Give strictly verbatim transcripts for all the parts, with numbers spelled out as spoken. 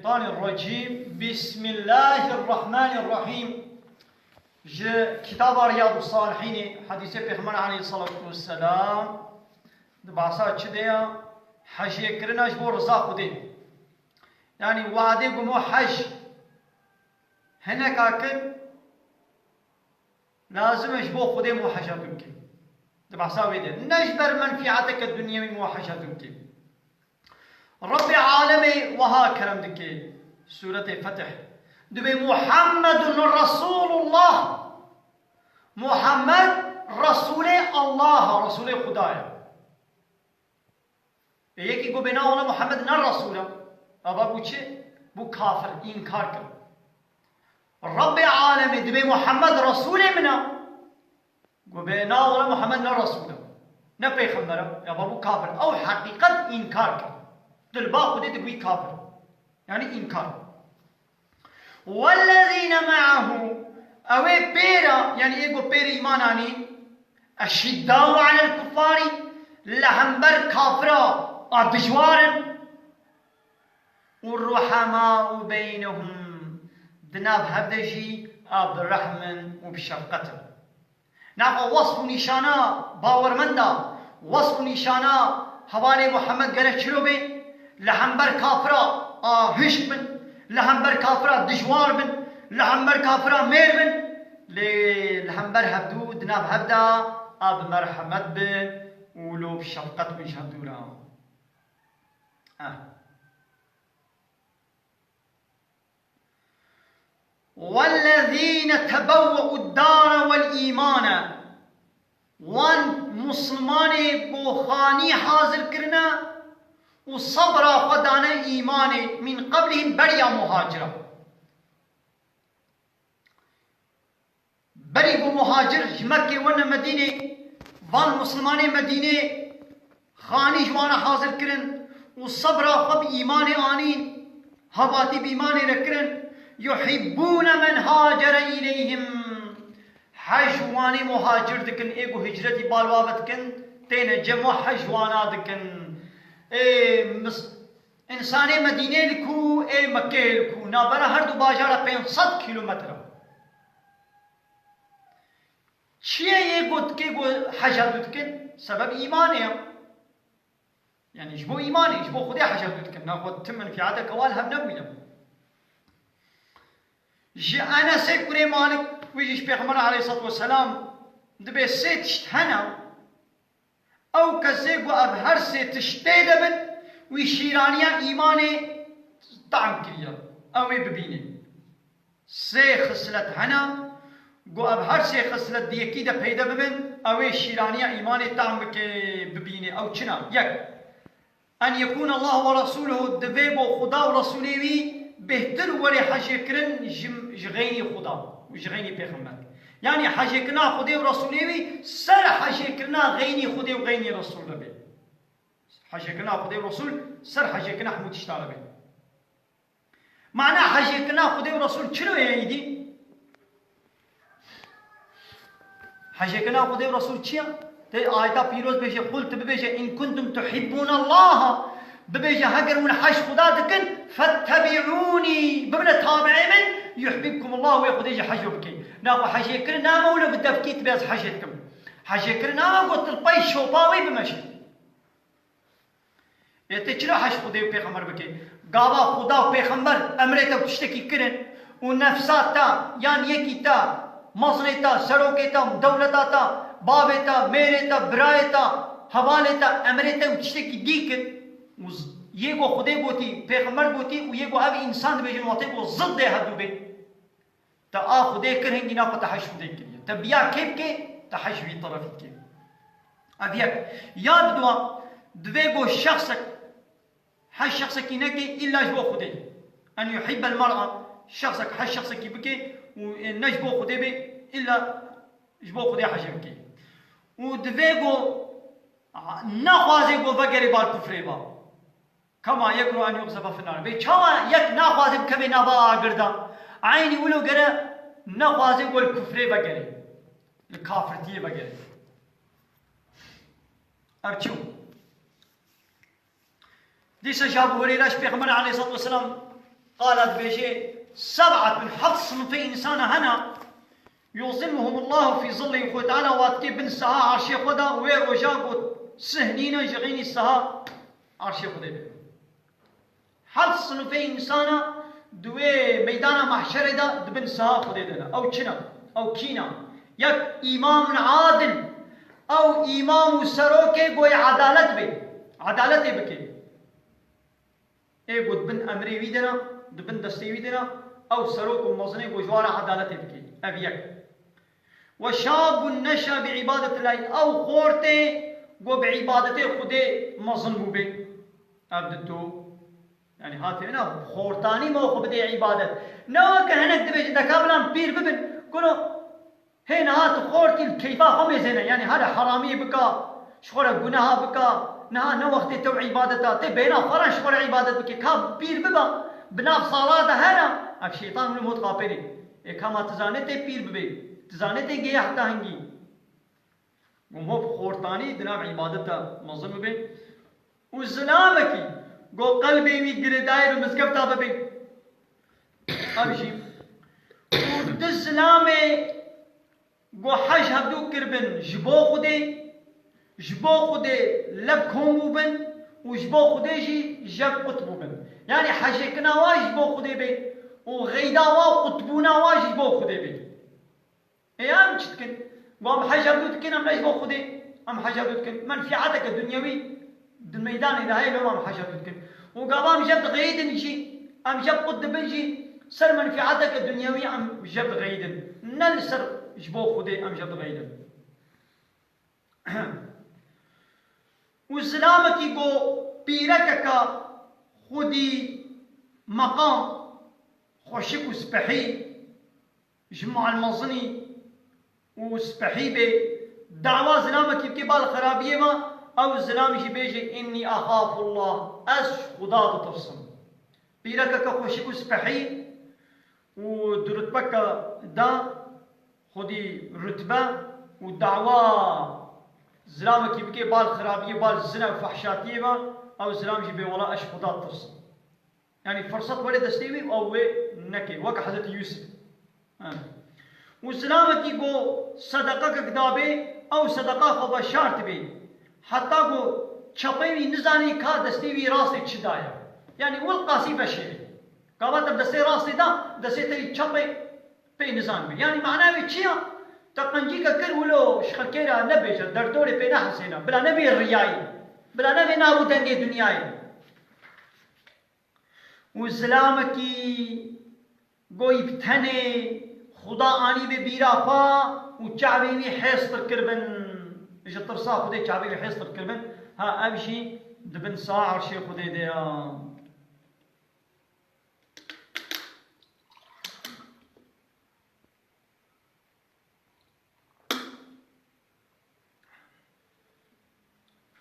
الشيطان الرجيم. بسم الله الرحمن الرحيم. Ji kitaba Riyadus Salihînê, hedîsê Pêxember aleyhissalatu vesselam, di behsa çi de ya? Hecê kirina ji bo riza Xwedê. Yanî wadê ku mo hec hineka kir, lazim e ji bo Xwedê mo heca tu bikî. Di behsa wê de. Ne ji ber menfîeteke dunyewî mo heca tu bikî. Rebbê alemê wiha kerem dike. Sûretê Fetih. Dibê Muhammedun Resulullah. Muhammed Resulê Allah, Resulê Xuda ye. Ê yekî ku bê na wela Muhammed ne Resul e. Ava bû çi? Bû kafir, înkar kir. Rebbê alemê dibê Muhammed Resulê min e. Ku bê na wela Muhammed ne Resul e. Ne pêxember e. Ava bû kafir. Ew heqîqet înkar kir. Di li ba Xwedê dibûyî kafir. Yanî înkar. Wellezîne me'ahu, ew ê pêra, yanî ê ku pêrê îman anî, eşîddau alel kuffari, li hember kafira a dijwar in, û ruhemau beynehum, di nav hev de jî a bi rehm in û bi şefqet in. Naxwe wesf û nîşana bawermenda, wesf û nîşana hevalê Muhammed gere çilo bê, li hember kafira a hişk bin, li hember kafira dijwar bin, li hember kafira mêr bin, lê li hember hevdû di nav hev de a bi merhemet bi û lo bi şefqet bin ji hevdû re. Eh. Wellezîne tebewwe'ud dare vel îmane, wan Muslimanê ku xanî hazir kirine û sebra xwe dane îmanê, min qeblihim, beriya muhacira. Berî ku muhacir ji Mekkê wene Medînê, van Muslimanê Medînê xanî ji wan re hazir kirin û sebra xwe bi îmanê anîn, hevatî bi îmanê re kirin. Yuhibbûne men hacere îleyhim. Hej wanê muhacir dikin, ê ku hicretî bal wa ve dikin, têne cem wan hej wana dikin. Ê mis-, Însanê Medînê li ku, ê Mekkeyê li ku, navbera her du bajara pênc sed kîlometre. Çiyê yê got kê got heca tu dikin? Sebeb îmanê ye. Yanî ji bo îmanê, ji bo Xwedê heca tu dikin. Naxwe tim menfîeteke wal hev nebûne. Ji Enesê kurê Malik, wî jî ji Pêxember aleyhissalatu vesselam, dibê sê tişt hene. Ew kesê ku ev her sê tişt tê de bin, wî şîraniya îmanê tam kiriye. Ew ê bibîne. Sê xislet hene, ku ev her sê xislet di yekî de peyde bibin, ew ê şîraniya îmanê tam bike, bibîne. Ew çi ne? Yek, en yekûne Allah ve Resûluhu, divê bo Xuda û Resûlê wî bêhtir were hecê kirin ji, ji xeynî Xuda û ji xeynî Pêxember. Yanî hecêkirina Xwedê û Resûlê wî ser hecêkirina xeynî Xwedê û xeynî Resûl re bê. Hecêkirina Xwedê û Resûl ser hecêkirina hemû tişta re bê. Mana hecêkirina Xwedê û Resûl çilo ye îdî? Hecêkirina Xwedê û Resûl çi ye? Tê ayeta pîroz bêje, qul, tu bibêje, "In kuntum tuhibbûnallaha", bibêje, "Heger hûn hej Xuda dikin, fettebi'ûnî", bibine tabi'ê min, "yuhbibkumullah", wê Xwedê jî hej we bike. Naxwe hecêkirin name wilo bi devkî tu bê ez hejê dikim. Hecêkirin name got tu li pey şopa wê bimeşe. Ê tê çira hej Xwedê û Pêxember bike? Gava Xweda û Pêxember emrê te û tiştekî kirin û nefsa te, yan yekî te, mezinê te, serokê te, dewleta te, bavê te, mêrê te, birayê te, hevalê te, emrê te û tiştekî dî kir û z-, yê ku Xwedê gotî, Pêxember gotî û yê ku ev însan dibêjin wextê ku zidê hevdû bê. Te a Xwedê kir, hingî naxwe te hej Xwedê kiriye. Te biya kê bikê, te hej wî terefî dikê. Ev yek. Ya diduwa, divê ku şexsek, hej şexsekî nekê, îlla ji bo Xwedê. En yuhibbel mer'a, şexsek hej şexsekî bikê û, e, ne ji bo Xwedê bê, îlla ji bo Xwedê hejê bikê. Û divê ku, a, nexwazê ku vegerê bal kufrê ba. Kema yekrû en yuqzefe fin nar. Bê çawa yek naxwaze bikeve nava agir de? Eynî wilo gere nexwaze ku li kufrê vegere. Li kafirtiyê vegere. Ev çi bû? Dîsa ji Abu Hureyre ji Pêxember aleyhissalatu vesselam Qala dibêje, seb'atun, heft sinfê însana hene, yuzilluhumullahu fî zillihî, Xwedê Teala wan dike bin siha erşê xwe de, wê roja ku sih nîne, ji xênî siha erşê Xwedê de. Heft sinfê însana di wê meydana mahşerê de di bin siha Xwedê de ne. Ew çi ne? Ew kî ne? Yek îmamun adil. Ew îmam û serokê ku yê edalet bê. Edaletê bike. Ê ku di bin emrê wî de ne, di bin destê wî de ne, ew serok û mezin ê ku ji wan re edaletê bike. Ev yek. Ve şabun neşa bi îbadetillah. Ew xortê ku bi îbadetê Xwedê mezin bûbe. Ev di to. Yani hatê ne xortanî me xwe bidê îbadet. Ne weke hinek dibêjin, deka bilan pîr bibin. Kuno hê niha tu xortî li keyfa xwe mêzêne. Yani hale heramiyê bika, ji xwe re guneha bika. Niha ne wextê te û îbadeta. Tê bêhna xwe re ji xwe re îbadet bike. Ka pîr biba, bi nav sala de here. Ev şeytan wilo mot qapêrê. Ê ka ma tu zanê tê pîr bibê. Tu zanê tê gêya heta hingî. Û hov xortanî di nav îbadeta mezin bibe. Û zilamekî go qelbê wî girêdayî bi mizgefta bibe. Ev jî. Û di zilamê go hej hevdû kiribin ji bo Xwedê, ji bo Xwedê lev kom bûbin û ji bo Xwedê jî jev qut bûbin. Yani hejêkirina wa ji bo Xwedê be û xeyda wa û qutbûna wa jî ji bo Xwedê be. Ê em çi dikin? Wan bi hej hevdû dikin, em ne ji bo Xwedê, em hej hevdû dikin. Menfîateke dunyewî di meydanê de heye, loma em hej hevdû dikin. Û gava em jev dixeyidin jî, em jev qut dibin jî, ser menfîateke dunyewî em jev dixeyidin. Ne li ser ji bo Xwedê em jev dixeyidin. Û zilamekî go pîrekeka xwedî meqam xweşik û spehî ji mal mezinî û spehî bê, dawa zilamekî bike bal xerabiyê me, ew zilam jî bêje, "Înnî exafullah, ez ji Xuda ditirsim." Pîrekeke xweşik û spehî û di rutbeke de xwedî rutbe û dawa zilamekî bike bal xerabiyê, bal zina û fehşatiyê me, ew zilam jî bê, "Wela ez ji Xuda ditirsim." Yani firset were destê wî û ew wê neke. Wek Hezretî Yûsif. Ha. Û zilamekî go sedeqekek dabê, ew sedeqa xwe veşartibê. Heta go çepê wî nizanî ka destê wî rastê çi daye. Yani wilqasî veşêrê. Gava te destê rastê da, destê te yî çepê pê nizanibê. Yani mana wê çi ya? Te qencîke kir wilo ji xelkê re nebêje, derdorê pê nehesêne. Bila nebê riyayî. Bila nebê nav û dengê dinyayê. Û zilamekî goyî bi tenê Xuda anî bi bîra xwe û çavê wî hêstir kiribin. Ji tirsa Xwedê çavê wî hêstir kiribin. Ha, ev jî di bin siha erşê Xwedê de ya.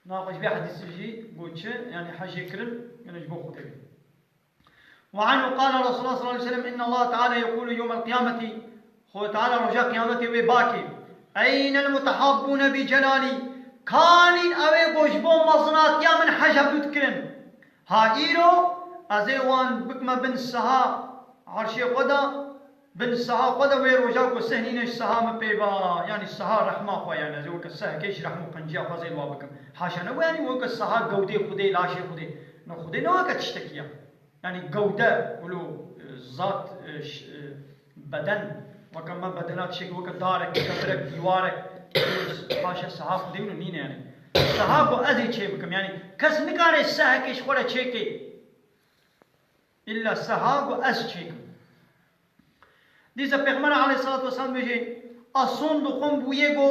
Naxwe ji vê hedîsê jî got çi? Yani hejê kirin, yani ji bo Xwedê be. Ve anhu qala Resulullah sallallahu aleyhi ve sellem, "İnna Allah Teala yekulu yevmel qiyameti." Xwedê Teala roja qiyametê wê bakê, "Eynel mutehabbune bi celali?" Kanîn ew ê ku ji bo mezinatiya min hej hevdû dikirin? Ha îro ez ê wan bikime bin siha erşê xwe de, bin siha xwe de, wê roja ku sih nîne ji siha min pê ba, yanî siha rehma xwe, yanî ez ê weke sehekê ji rehm û qenciya xwe ez ê li wa bikim. Haşa ne wê, yanî weke siha gewdê Xwedê, laşê Xwedê. No Xwedê ne weke tiştekî ye. Yanî gewde, wilo, e, zat, e, ş-, e, beden, weke me bedena tiştekî, weke darek, weke birek, dîwarek, haşa siha Xwedê wilo nîne yanî. Siha ku ez ê çê bikim, yanî kes nikare sehekê ji xwe re çêkê. Îlla siha ku ez çêkim. Dîsa Pêxember aleyhissalatu vesselam bêje, "Ason dixwim bûyê ku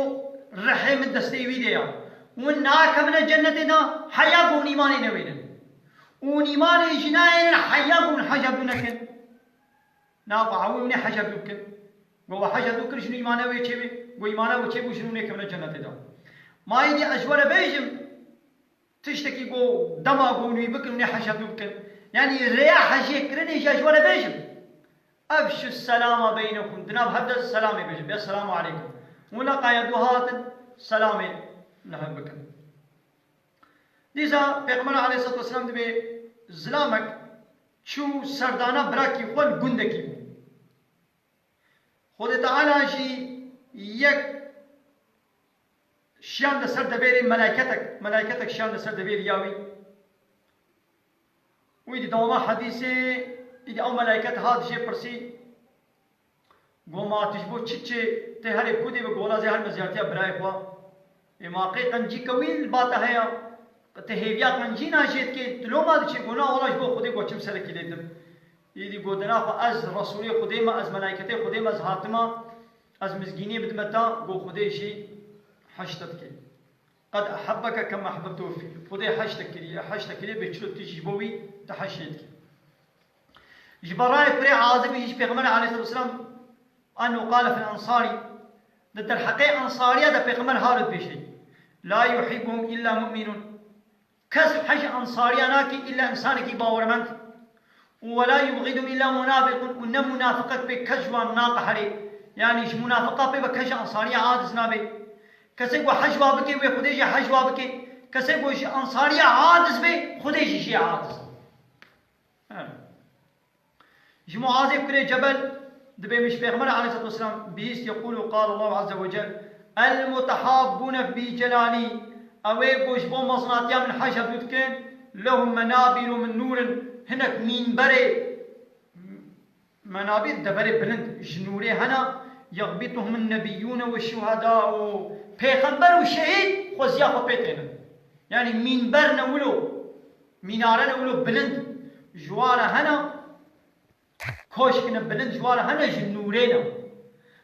rihê min destê wî de ya. Hûn nakevine cennetê de heya ku hûn îmanê newênin. Hûn îmanê jî nayênin heya ku hûn hej hevdû nekin." Na ku ewî hûn ê hej hevdû bikin. Ku we hej hevdû kir, ji nû îmane wê çêbê. Ku îmane wê çêbû, ji nû nêkevine cennetê de. Ma êdî ez ji we re bêjim, tiştekî ku dema ku hûn wî bikin, hûn ê hej hevdû bikin. Yanî rêya hejê kirinê jî ez ji we re bêjim. Efşu selama beynekum. Di nav hev de selamê bêjin. Bê selamu aleykum. Hûn leqaya dû hatin, selamê li hev bikin. Dîsa Pêxember aleyhissalatu vesselam dibê zilamek çû serdana birakî xwe li gundekî bû. Xwedê Teala jî yek şiyande ser devêrê melaîketek, melaîketek şiyande ser devêrî ya wî. Wî di dewama hedîsê, îdî ew melaîket hat jê pirsî, Go ma tu ji bo çi diçê, tê herê ku dê bi gola zê herme ziyartiya birayê xwe. Ê ma qey qencî ke wî li ba te heye, te hêviya qencîna jê dikê, tu loma diçê, go na wela ji bo Xwedê go çim serekî lê dim. Îdî go dina xwe ez Resûlê Xwedê me, ez melayketê Xwedê me, ez hatime, ez mizgîniyê bidime te, go Xwedê jî heş te dikê. Qed ehebbeke kema ehbebtehu fî. Xwedê heş te kiriye, heş te kiriye bê çilo tu jî ji bo wî te heşê dikî. Ji berayê kurê Azibî jî Pêxember aleyhisselatu vesselam, ennehu qale fil ensarî, di derheqê ensariya de Pêxember halo dibêje, la yuhibbuhum illa mu'minun. Kes hej ensariya nake illa insanekî bawermend. Û wela yubghiduhum illa munafiqun, û ne munafiqek pê kes ji wan naqeherê. Yanî ji munafiqa pê ve kes ji ensariya aciz nabe. Kesê ku hej wa bike, wê Xwedê jî hej wa bike. Kesê ku ji ensariya aciz be, Xwedê jî jê aciz e. He. Ji Muazê kurê Cebel dibê min ji Pêxember aleyhisselatu vesselam bihîst, yekulu qala Allahu azze ve cel, el mutehabbune bi celali, ew ê ku ji bo mezinatiya min hej hevdû dikin, lehum menabiru min nûrin, hinek mînberê, menabir deverê bilind ji nûrê hene, yegbituhum nebiyyûne ve şuhedâ, û pêxember û şehîd xweziya xwe pê têne. Yanî mînber ne wilo, mînare ne wilo bilind ji wa re hene, koşk ne bilind ji wa re hene, ji nûrê ne.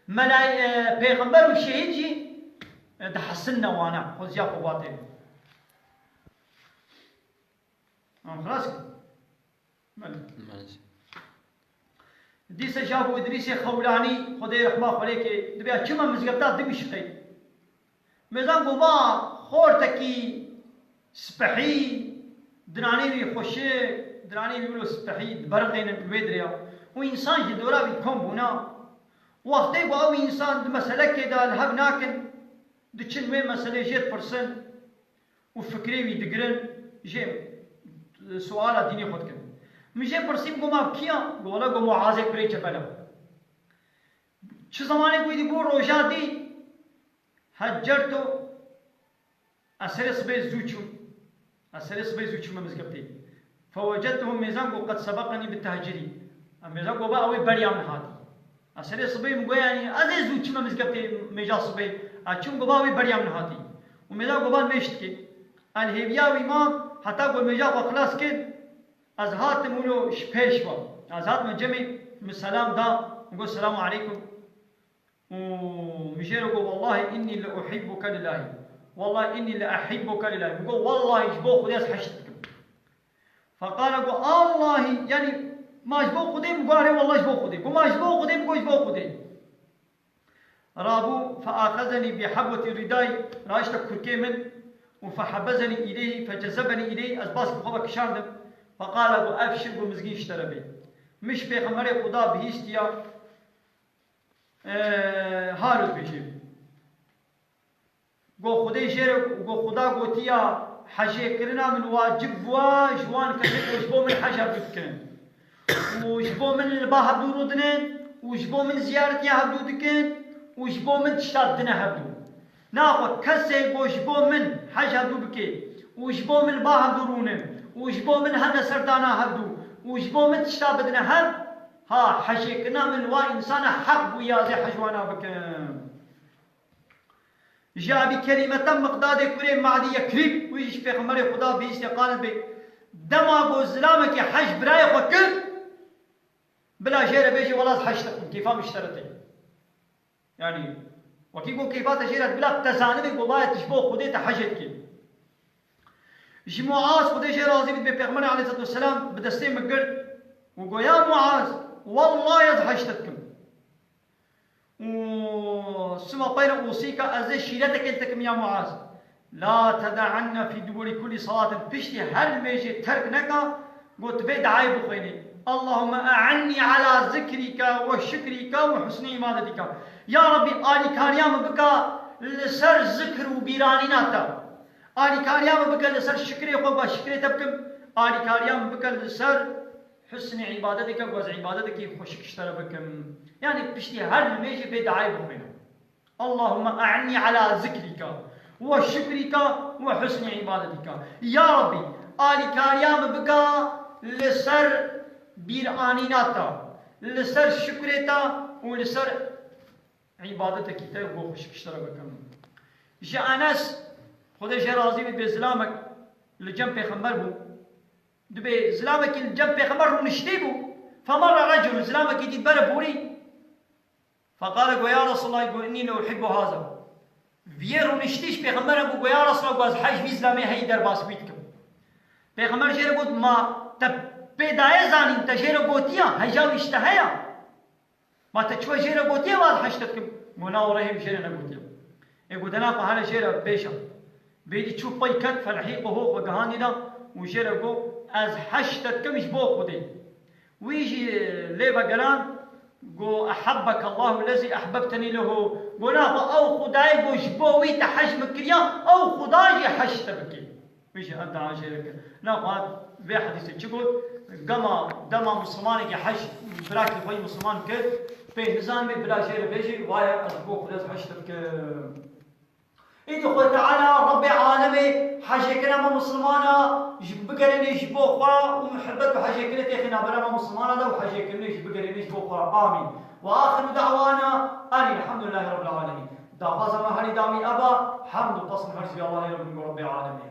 Melay-, e, pêxember û şehîd jî, e, dihesin ne wane, xweziya xwe wa têne. Em xilas kir. Belê. Belê. Dîse ji Abu Îdrîsê Xewlanî, Xwedê rehma xwe lê ke, dibê çima mizgefta Dimîşqê. Mêzan go va xortekî spehî, dinanê wî xweşik, dinanê wî wilo spehî, diberiqênin wê dirê ya. Û însan ji dora wî kom bûna. Wextê ku ew însan di meselekê de li hev nakin, diçin wê meselê jê dipirsin. Û fikrê wî digirin, jê suala dînê xwe dikin. Min jê pirsî, min got, ma kî ya? Got, wele, got, Muazê kurê Cebel e. Çi zemanê ku dî bû roja dî, heccertu, ez serê sibê zû çûm. Ez serê sibê zû çûme mizgeftê. Fewecedtuhu, mêzan got, qed sebeqenî bi tehcirî. Em mêzan got, ba ew ê beriya min hatî. Ez serê sibê min got, yanî ez ê zû çime mizgeftê mêja sibê. Ez çûm got, ba ew ê beriya min hatî. Û mêza got, ba mêj dikê. Ez li hêviya wî mam, heta got mêja xwe xilas kir. Ez hatim wilo ji pêş ve. Ez hatime cemê, min selam da, min got, selamu aleykum. Û min jê re got, wellahî innî le uhîbbuke lillahî. Wellahî innî le ehîbbuke lillahî. Min got, wellahî ji bo Xwedê ez heşt dikim. Feqale got, Allahî, yanî ma ji bo Xwedê? Min got, erê, wellahî ji bo Xwedê. Got, ma ji bo Xwedê? Min got, ji bo Xwedê. Rabû feaxezenî bi hebwetî ridayî, rahişte kurkê min û fehebezenî îleyhî, fecezebenî îleyhî, ez baskî xwe ve kişandim. Feqale got, ebşir, got, mizgîn ji te re bê. Min ji Pêxemberê Xuda bihîstiya, e, halo dibêje. Go Xwedê jê re, go Xweda gotiya, hejêkirina min wacib bûa ji wan kesê ku ji bo min hej hevdû dikin. Û ji bo min li ba hevdû rûdinin û ji bo min ziyaretiya hevdû dikin û ji bo min tişta didine hevdû. Naxwe kesê ku ji bo min hej hevdû bike û ji bo min li ba hevdû rûnin û ji bo min hevne serdana hevdû û ji bo min tişta bidine hev, ha, hejêkirina min wa însana heq bû ya zê hej wana bikim. Ji Ebî Kerîmete Miqdadê kurê Madî Yekrîb, wî jî ji Pêxemberê Xuda bihîstiye, qalet bê, dema ku zilamekî hej birayê xwe kir, bila jê re bêjî, wela ez hej dikim, kêfa min ji te re tê. Yanî, wekî ku kêfa te jê re, bila te zanibê ku vaye tu ji bo Xwedê te hejê dikî. Ji Muaz, Xwedê jê razî bî, dibê Pêxemberê aleyhisselatu vesselam bi destê min girt û got, ya Muaz, wellahî ez hej te dikim. Û sima peyre usîka, ez ê şîretekê li te kim ya Muaz. La teda'enne fî duburi kulli salatin. Piştî her nimêjê terk neka, got, tu vê duayê bixwênî. Allahümme e'inni ala zikrika ve şükrika ve husni ibadetika. Ya Rabbî, alîkariya min bika li ser zikr û bîranîna te. Alîkariya min bike li ser şikrê xwe, ba şikrê te bikim. Alîkariya min bike li ser Husnê îbadetê ke, ku ez îbadetekî xweşik ji te re bikim. Yanî piştî her nimêjê vê duayê bixwîne. Allahümme a'inni ala zikrika ve şükrika ve husnî ibadetika. Ya Rabbî, alîkariya min bika li ser bîranîna te, li ser şukrê te û li ser îbadetekî te bo xweşik ji te re bikim. Ji Enes, Xwedê jê razî bî, dibê zilamek li cem pêxember bû. Dibê zilamekî li cem pêxember rûniştî bû. Femerra reculun, zilamekî dît bere borî. Feqale, got, ya Resulallah, got, inni le uhibbu haza. Viyê rûniştî ji pêxember hebû, got, ya Resulallah, got, ez hej vî zilamê heyî derbas wî dikim. Pêxember jê re got, ma te pê daye zanîn, te jê re gotiya, heja wî ji te heye? Ma te çiwe jê re gotiye, vat heşte dikim? Got, na, wele hê min jê re negotiye. Ê got, dena xwe hele jê re bêje. Bêdî çû pey ket, felhîqehu, xwe gihandî da û jê re got, ez heşte dikim ji bo Xwedê. Wî jî lê vegeran, got, ehebbeke Allahu lezî ehbebtenî lehu. Got, na xwe ew Xwedayê got ji bo wî te hej min kiriya, ew Xweda jî hej te bike. Wî jî ev dua jê re kir. Naxwe vê hedîsê çi got? Gema dema Mislimanekî hej birakî xwe yî Misliman kir, pê nizanibê bila jê re bêjî, waye ez ji bo Xwedê ez hej te dikim. Îdî Xwedê Teala Rebbê alemê hejêkirina me Mislimana ji bigerênê ji bo xwe û muhibbet û hejêkirinê têxî navbera me Mislimana de û hejêkirinê ji bigerênê ji bo xwe re. Amîn. Ve axiru da'wana enî elhamdulillahî Rebbîl alemîn. Daxwaza me herî dawî eva, hemd û pesn her ji Allahê Rebbî Rebbê alemê.